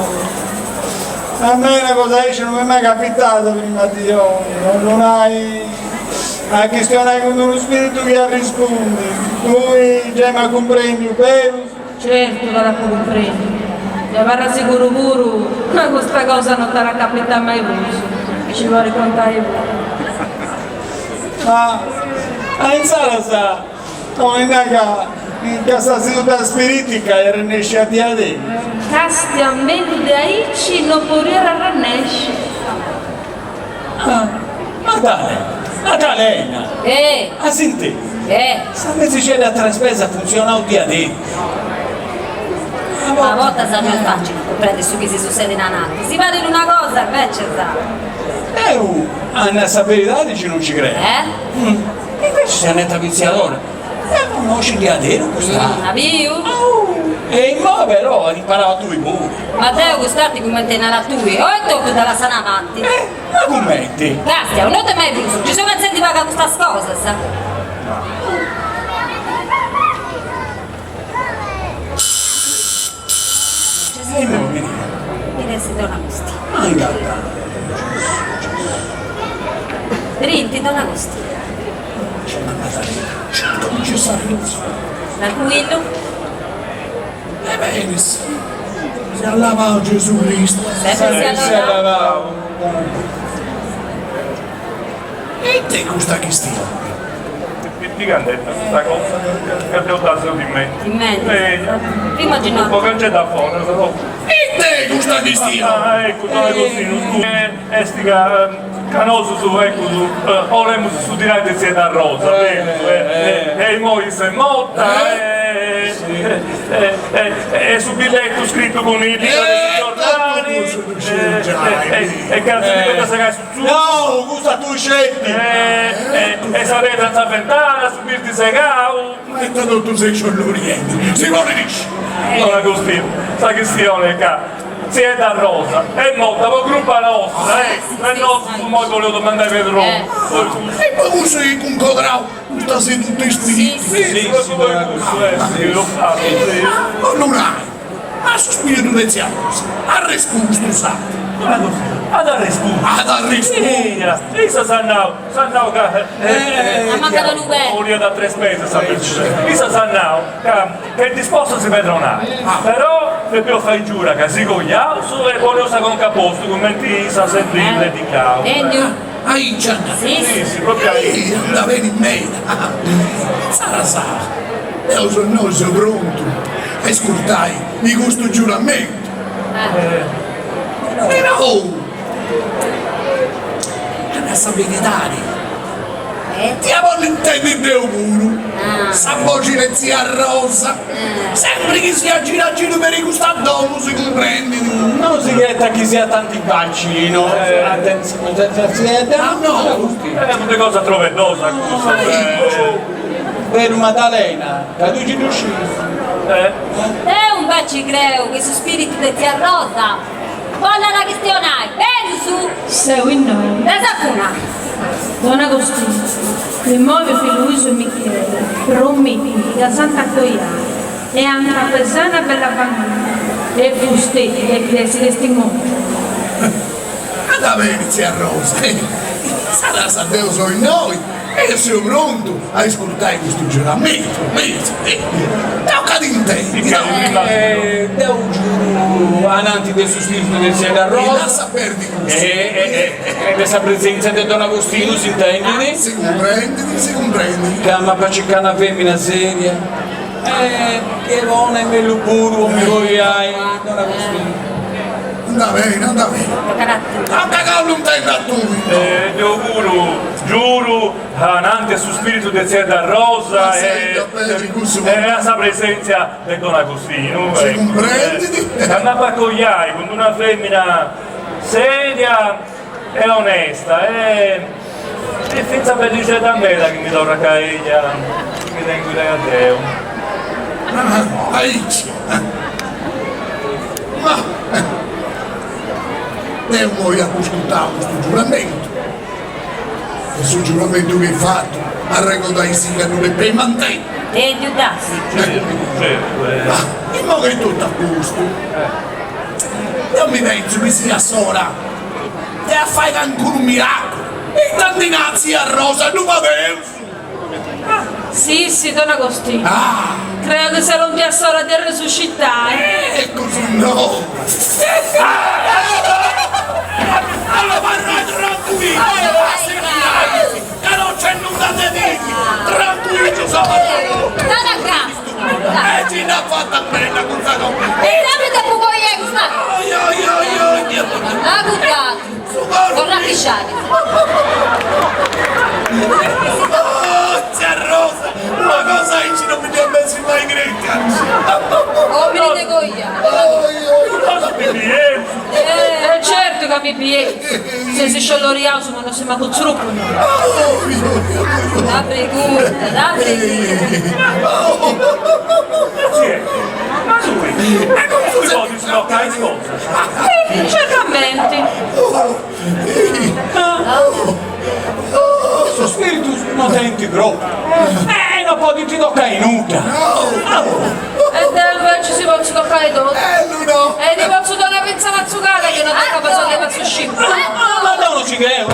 [SPEAKER 5] A me una cosa aici non mi è mai capitata prima di oi, non hai a chistionai cun unu spiritu chi arrispundit. Tui giai m'as cumprendiu, berus?
[SPEAKER 1] Certu ca t'apu cumprendiu. E abarra siguru puru ca custa cosa no t'at a capitai mai prus. Ci podis contai puru.
[SPEAKER 5] Ma a insaras 'olit nai ca ca sa seduta spiritica est arrennescia diaderus.
[SPEAKER 1] Castia mellus de aici no podiat arrennesci.
[SPEAKER 5] Ah, Madalena, Madalena!
[SPEAKER 3] Eh!
[SPEAKER 5] As intesu?
[SPEAKER 3] Eh!
[SPEAKER 5] Sa mesixedda a tres pes at funtzionau diaderus.
[SPEAKER 3] A bortas no est facili cumprendi su chi si sussedit in ananti. Si parit una cosa, invecias.
[SPEAKER 5] Deu, a nai sa beridadi, ci non ci creu.
[SPEAKER 3] Eh?
[SPEAKER 5] Invecias sa neta vitziadora, dda connoscit diaderus custa.
[SPEAKER 3] As biu?
[SPEAKER 5] E immoi però at imparau a tui puru.
[SPEAKER 3] Ma deu cust'arti cumenti naras tui, oi totu dda lassant avanti.
[SPEAKER 5] Eh, ma cumenti?
[SPEAKER 3] Castia, no de mai prus, nci seu pentzendi pagu a custas cosas.
[SPEAKER 5] E immoi mi
[SPEAKER 3] Podit essi Don Agostino.
[SPEAKER 5] Ma ingata.
[SPEAKER 3] Rinti, Don Agostino.
[SPEAKER 8] Certo chi ci sta
[SPEAKER 3] Tranquillu.
[SPEAKER 8] E benis. Siat lavau Gesù Cristu.
[SPEAKER 3] Sempri siat lodau.
[SPEAKER 8] E ite custa chistioni?
[SPEAKER 4] Ti cand'est custa cosa ca deu dda seu timendi.
[SPEAKER 3] Timendi. Prima gi no.
[SPEAKER 4] Po ca nc'est a foras.
[SPEAKER 8] Ite custa chistioni?
[SPEAKER 4] Ah eccu, Don Agostinu, scusa, est ca ca nosus eccu 'olemus su dinai de tziedda Rosa, berus, e immoi issa est morta e e su billetu scritu cun is literas de su giornali e ca si ndi podit segai su tzugu.
[SPEAKER 5] No, custa tui sceti!
[SPEAKER 4] E sa pedra in sa ventana, su birdi segau.
[SPEAKER 8] Ma ita totu seis sciolloriendi? Si podit isciri!
[SPEAKER 4] Don Agostinu, sa chistioni est ca tziedda Rosa est morta po crupa nostra, eccu, e nosus immoi boleus domandai pedronu.
[SPEAKER 8] E po cussu chi cuncodrau custa seduta ispiritica?
[SPEAKER 4] Si, si, propriu po cussu est chi dd'eus fatu, si.
[SPEAKER 8] Po ddu nai, ma su spiritu de tzia Rosa arrespustu s'at?
[SPEAKER 4] Don Agostinu, at arrespustu.
[SPEAKER 8] At arrespustu!
[SPEAKER 4] Issa s'at nau S'at nau ca 'oliat a tres peis sa persona. Issa s'at nau ca est disposta a si pedronai, però. Depeus fai giura ca si coiaus e poneus sa conca a postu cumenti issa at sempri predicau.
[SPEAKER 8] Aici andat.
[SPEAKER 4] Si, si, propriu aici.
[SPEAKER 8] Andat beni meda. Insaras deu so innoi seu prontu a iscurtai custu giuramentu. Però a nai sa beridadi Tia bolli intendi deu puru sa boxi de tzia Rosa, sempri chi siat giru a giru peri custa domu si cumprendit.
[SPEAKER 5] No si ghetat chi siat tanti facili, no?
[SPEAKER 8] Ah no?
[SPEAKER 4] Est una cosa troveddosa cussa.
[SPEAKER 5] Veru Madalena, ca tui gi ddu sciis.
[SPEAKER 3] Deu inveci creu chi su spiritu de tzia Rosa bollat chistionai, berus?
[SPEAKER 1] Seu innoi.
[SPEAKER 3] De sa cuna.
[SPEAKER 1] Don Agostinu, immoi Luisu e Micheli promitint ca s'ant a coiai e ant a pesai una bella familia e fusteti depit essi testimòngiu.
[SPEAKER 8] Andat beni, tzia Rosa, insaras deu so innoi E seu prontu a iscurtai custu giuramentu, tocat intendi, no?
[SPEAKER 5] Deu giuru ananti de su spiritu de tziedda Rosa.
[SPEAKER 8] E lassa perdi custu.
[SPEAKER 5] E de sa presenzia de don Agostinu, s'intendit?
[SPEAKER 8] Si cumprendit, si cumprendit.
[SPEAKER 5] Ca m'apu a circai una femina seria e chi est bona e mellus puru po mi coiai, don Agostinu.
[SPEAKER 8] Andat beni, andat beni. Tocat ca 'ollu intendi a tui.
[SPEAKER 4] Deu puru Giuru ananti a su spiritu de tziedda Rosa e a sa presenzia de don Agostinu ca m'apu a coiai cun d'una femina seria e onesta e finzas bellixedda meda chi mi torrat ca eia mi tengu idea deu.
[SPEAKER 8] Aici. Ma deu immoi apu ascurtau custu giuramentu E su giuramentu chi eis fatu, arregodaisì ca ddu depeis mantenni.
[SPEAKER 3] Tendiu dd'as?
[SPEAKER 4] Certu, certu.
[SPEAKER 8] Ma immoi chi est totu a postu, deu mi pentzu chi siat s'ora de a fai cancunu miraculu. Ita ndi nat tzia Rosa, ddu fadeus?
[SPEAKER 1] Si, si, don Agostinu. Creu chi siat lòmpia s'ora de resuscitai.
[SPEAKER 8] Eccu su nou. Abarrai trancuillus, ca no nc'est nudda de timi, trancuillus abarrai. E ci dd'at fata bella custa cosa.
[SPEAKER 3] E dammi dopu coiai custa.
[SPEAKER 8] Oi oi oi oi.
[SPEAKER 3] Aguddatu.
[SPEAKER 8] Su coru.
[SPEAKER 3] Torra a pisciare.
[SPEAKER 8] Oh, tzia Rosa, una cosa aici non mi dd'ia essi mai cretia.
[SPEAKER 3] Omini de coia.
[SPEAKER 1] E certu ca mi bieis, seis isciolloriaus ma no seis mancu tzrucus.
[SPEAKER 3] Da pregunta, da pregunta.
[SPEAKER 4] Ma tui, e comu tui podis sbrocai is cosas?
[SPEAKER 1] Certamenti.
[SPEAKER 5] Sos spiritus no tenint croppu e no podint tocai nudda.
[SPEAKER 1] E deu inveci si potzu tocai totu. E ti potzu donai fintzas una tzucada chi no t'acabas de fatzu scippu.
[SPEAKER 5] Ma deu no ci creu.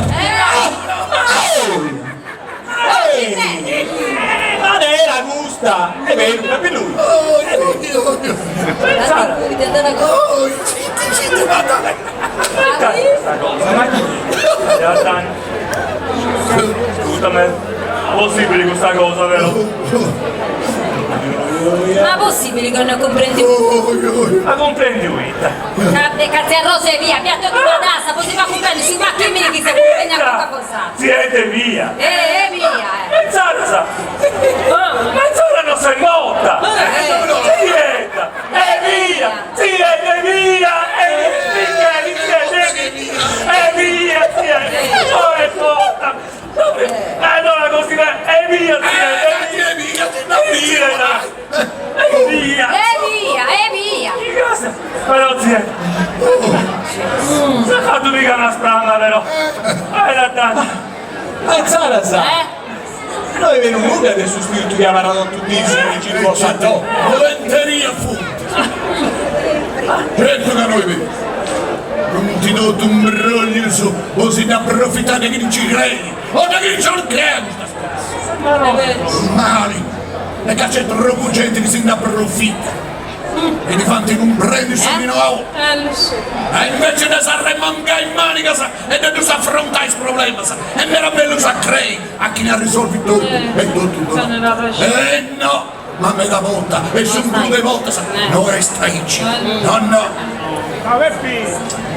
[SPEAKER 5] Ma era custa! È veru, è per lui!
[SPEAKER 4] Scusami, possibili custa cosa però?
[SPEAKER 3] Ma possibili che non comprendi?
[SPEAKER 4] Ma comprendi ita?
[SPEAKER 3] Ca tzia Rosa est bia, bia totu una tassa, po si fai cumprendi su machimini chi si cumprendi a custa cosa.
[SPEAKER 4] Siete via!
[SPEAKER 3] Eh, via, eh!
[SPEAKER 4] E insaras! Ma insara no s'est morta! Zietta! E via! Zietta, e via! E Micheli, zietta, e via! E via, zietta! No est morta! Allora così e via, zietta!
[SPEAKER 8] E via,
[SPEAKER 4] zietta! E via!
[SPEAKER 3] E via, e via!
[SPEAKER 4] Chi cosa? Però zietta! S'est fattu mica una sprama però!
[SPEAKER 5] Ma insaras! No est beru nudda de su spiritu chi abarrat totu dì in giru po sa domu.
[SPEAKER 8] Volenteria funt! Certu ca no est beru! Funt totu imbroglius po si nd'aprofitai de chini nci creit o de chini nci 'olit crei a custas cosas. Mali! E ca nc'est tropu genti chi si nd'aprofitat. E ti fant cumprendi su chi no au. E inveci de s'arremangai is manigas e de ddus afrontai is problemas, est meda mellus a crei a chini arrisolvit totu e totu totu. E no! Ma meda bortas, e su prus de bortas, no est aici. No no!
[SPEAKER 4] Ma Peppi,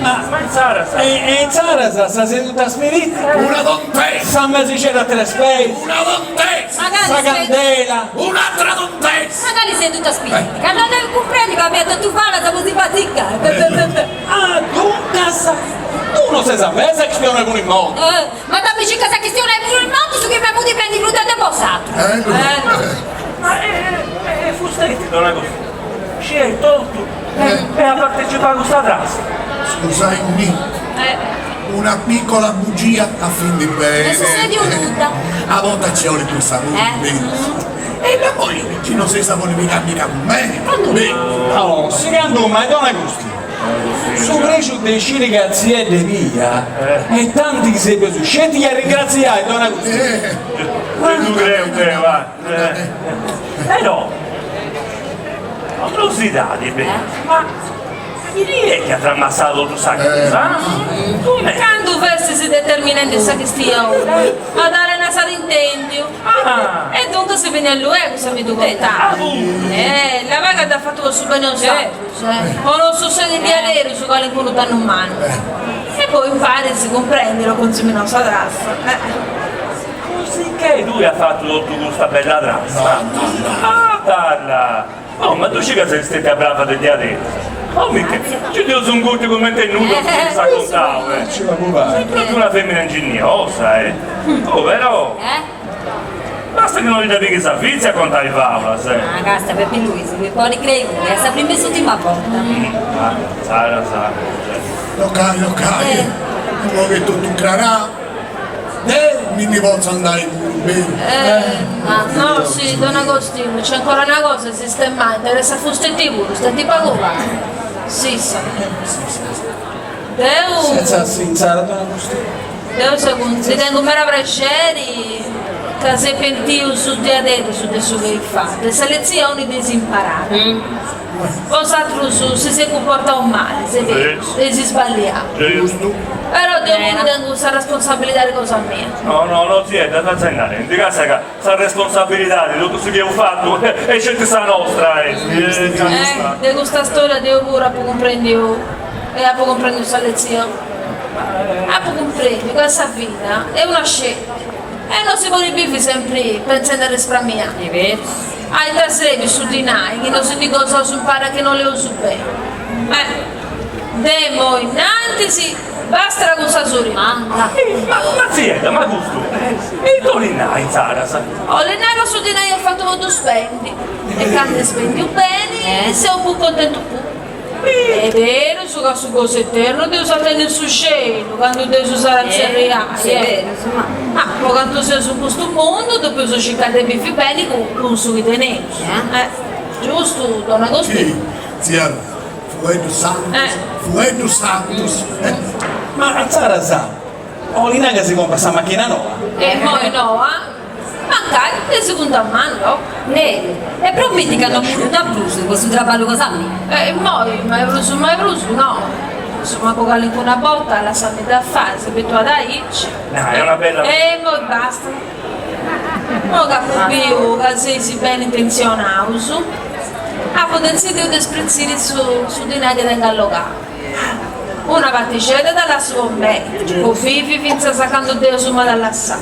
[SPEAKER 4] ma insaras?
[SPEAKER 5] E insaras sa seduta spiritica?
[SPEAKER 8] Una tontesa!
[SPEAKER 5] Sa mesixedda a tres peis?
[SPEAKER 8] Una tontesa!
[SPEAKER 5] Sa candela?
[SPEAKER 8] Un'atra tontesa!
[SPEAKER 3] Ma cali seduta spiritica? No deu cumprendi ca fiat totu falas po si fai ziccai.
[SPEAKER 5] Ah, duncas, tu no ses avesa a chistionai cun is mortus?
[SPEAKER 3] Ma ta mi circas a chistionai cun is mortus chi femu dipendi prus de bosatrus.
[SPEAKER 4] Ma e fusteti, don Agostino, sciei totu e at partecipau a custa trassa.
[SPEAKER 8] Scusaimì, una piccola bugia a fin di bene.
[SPEAKER 3] No est sussediu nudda.
[SPEAKER 8] A bortas nci 'olit cussa puru. E da poi chi no seis a ponni miga miga cun mei.
[SPEAKER 5] Oh, segundu mei, don Agostino, su prexu de sciri ca tziedda est bia est tanti chi serbit sceti a ringratziai, don Agostino.
[SPEAKER 4] Ddu creu deu, va. Però, curiosidadi, ma Chini est chi at tramassadu totu sa cosa? Comenti?
[SPEAKER 1] Candu festis determinendi sa chistioni, Madalena s'at intendiu. E duncas si beniat luegu a mi ddu contai. Eh, labai ca dd'at fatu po su beni 'e osatrus, eh, po no sussedi diaderus calincunu dannu mannu. E poi impari si cumprendit, no consuminau sa trassa, eh.
[SPEAKER 4] Cosicché tui as fatu totu custa bella trassa? Ah, balla! Oh, ma tui scì ca ses stetia brava de diaderus. Oh, mi che, nci deu seu ingurtiu cumenti nudda su chi s'at contau, eh. Ses propriu una femina inginniosa, eh. Oh, però. Basta chi no ti dda pighis sa fizia a contai faulas, eh.
[SPEAKER 3] Ah, casta, Pepi Luisu, mi podit crei puru, est sa prima e s'ùrtima borta.
[SPEAKER 4] Ah, sara, sara.
[SPEAKER 8] Locai, locai, imoi chi est totu crarau. Deu mi ndi potzu andai puru, beru?
[SPEAKER 1] No, si, don Agostinu, nc'est ancora una cosa de sistemai, interessat fusteti puru, stendi pagu pagu. Sissa. Deu.
[SPEAKER 5] Senza si, insaras, don Agostinu.
[SPEAKER 1] Deu seu cun, ndi tengu meda prexeri ca s'est pentiu su diaderus de su chi eis fatu e sa letzioni dd'eis imparada. Bosatrus si seis cumportaus mali, est berus, eis isballiau.
[SPEAKER 8] Giustu.
[SPEAKER 1] Però deu puru tengu sa responsabilidadi cosa mia.
[SPEAKER 4] No, no, no tziedda, dda ses narendi, ca sa ca sa responsabilidadi de totu su chi eus fatu est sceti sa nostra est.
[SPEAKER 1] Eh, de custa storia deu puru apu cumprendiu e apu cumprendiu sa letzioni. Apu cumprendiu ca sa vida est una sceti E no si podit bivi sempri pentzendi a rispramiai. A ita srebit su dinai chi no si ndi gosaus impari a chi no 'oleus beni? Eh, de imoi innantis bastat cun sa surima.
[SPEAKER 4] Ma, ma tziedda, ma custu ita 'olit nai insaras?
[SPEAKER 1] 'Olit nai ca su dinai est fatu po ddu spendi e candu est spendiu beni seu prus cuntentu puru. Est berus ca su gosu eternu dd'eus a tenni in su celu, candu Deus s'at a tzerriai, ma po cantu seus in custu mundu depeus circai de bivi beni cun su chi teneus. Giustu, don Agostinu?
[SPEAKER 8] Tzia, fueddus santus, fueddus santus.
[SPEAKER 5] Ma insaras, 'olit nai ca si comprat sa machina noa?
[SPEAKER 1] E immoi noa? Mancai de segunda manu, no?
[SPEAKER 3] Neri, e promitti ca no murrungias prus po su traballu cosa mia.
[SPEAKER 1] E immoi, mai prus mai prus, no. Insoma, po calincuna borta lassamidda fai, seu abituada aici.
[SPEAKER 4] No, est una bella.
[SPEAKER 1] E immoi basta. Immoi ca apu biu ca seis beni intenzionaus, apu detzidiu de spritziri su dinai chi tengu allogau. Una partixedda dda lassu po mei, po bivi fintzas a candu Deus m'at a lassai.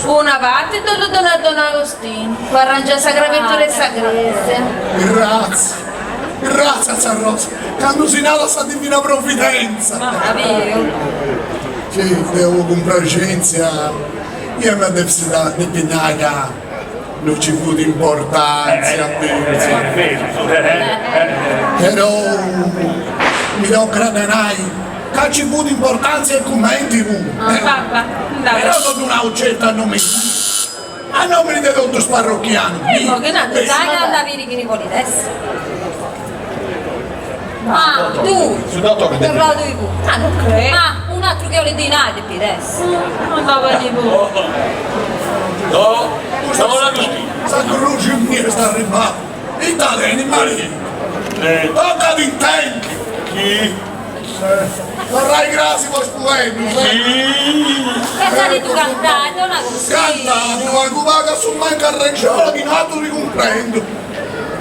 [SPEAKER 1] Una parti dd'ollu donai a don Agostinu, po arrangiai sa crabetura 'e sa crèsia.
[SPEAKER 8] Gratzias, gratzias tzia Rosa, candu si narat sa Divina Provvidenza. Sì, deu cun praxèntzia ia a depi nai ca No ci fut importantzia Però mi tocat de nai ca ci fut importantzia e cumenti puru. Però no ddu nau certu a nomini miu, a nomini de totu is parrochianus.
[SPEAKER 3] Ah, tu! Su dottore depit. Ah, no creu. Ah, un'atru chi 'olit dinai depit essi.
[SPEAKER 1] Non dda beni puru.
[SPEAKER 4] No, no, Agostino.
[SPEAKER 8] Sa gruxi mia est arribada. Ita tenit Maria? Tocat intendi!
[SPEAKER 9] Chi?
[SPEAKER 8] Torrai grasi po is fueddus, eh!
[SPEAKER 3] Lassadi ddu cantai, dona consillu.
[SPEAKER 8] Cantadu, pagu pagu a su mancu arrexona chi no atru ti cumprendu.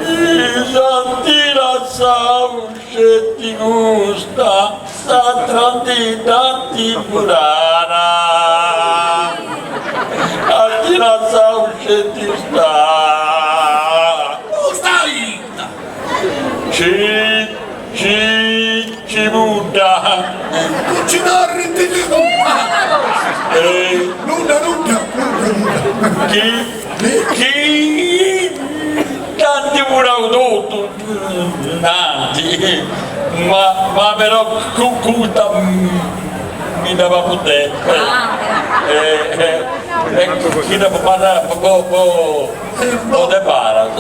[SPEAKER 9] Is ant lassau sceti custa, s'atra ndi dd'ant furada. Ant lassau sceti custa.
[SPEAKER 8] Custa ita?
[SPEAKER 9] Ci ci cibudda.
[SPEAKER 8] Non ci torrint li Nudda nudda nudda nudda.
[SPEAKER 9] Chi chi dd'ant furau totu nanti ma ma però custa mi dda papu deu e chi dda po po po de baras.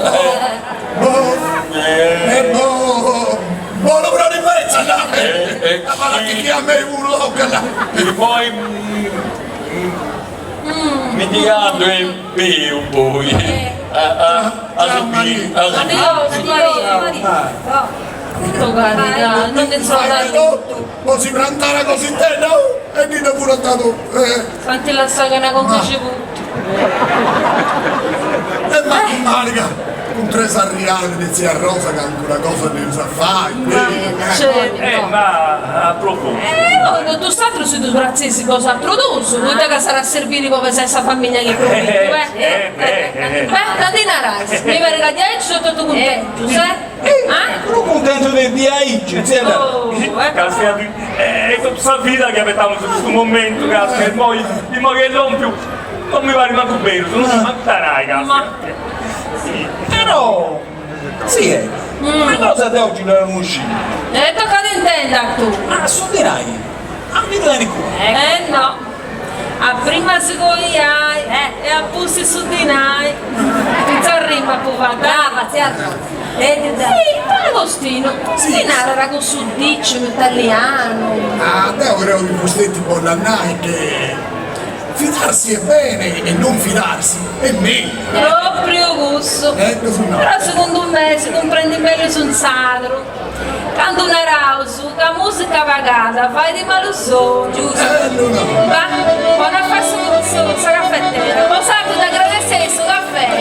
[SPEAKER 8] E boh, bonu pro rifetza, là! A fare a chi a mei puru tocat!
[SPEAKER 9] Immoi mi ndi andu e biu poi a su bi a su
[SPEAKER 8] Fai totu po si prantare cositedda e ndi dda furant totu.
[SPEAKER 1] Tanti lassa chena conca cibudda.
[SPEAKER 8] E mancu mali ca cun tres arrialis de tzia Rosa calincuna cosa dd'eus a fai.
[SPEAKER 4] Eh ma a propositu.
[SPEAKER 1] E poi totu s'atru si ddu pratzis bosatrus duus, poita ca s'at a serbiri po pesai sa familia chi promitu, eh. Beh, ita ndi narais? Mi parit ca diaici seus totu cuntentus, eh?
[SPEAKER 5] Prus cuntentu de diaici, tzia
[SPEAKER 4] Ca siat est totu sa vida chi abetamus custu momentu, ca immoi immoi chi est lompiu non mi parit mancu berus, non sciu mancu ita nai, ca si.
[SPEAKER 5] Però, tzia, una cosa deu nci dda no sciu.
[SPEAKER 1] E tocat intendi, Arturu.
[SPEAKER 5] Ma su dinai, aundi ddu tenit cuau?
[SPEAKER 1] Eh no, a prima si coiai e a pustis su dinai. Fintzas rima apu fatu.
[SPEAKER 3] Brava, tzia Rosa.
[SPEAKER 1] Sì, don Agostino, si narat cussu diciu in italianu.
[SPEAKER 8] Ah, deu creu chi fusteti bollat nai che fidarsi è bene e non fidarsi è meglio.
[SPEAKER 1] Propriu cussu. Però segundu mei si cumprendit mellus in sardu. Candu naraus ca musica pagada fait malu sonu. Giustu. Va, poni a fai sa cafetera. Bosatrus dd'agradesseis su cafei.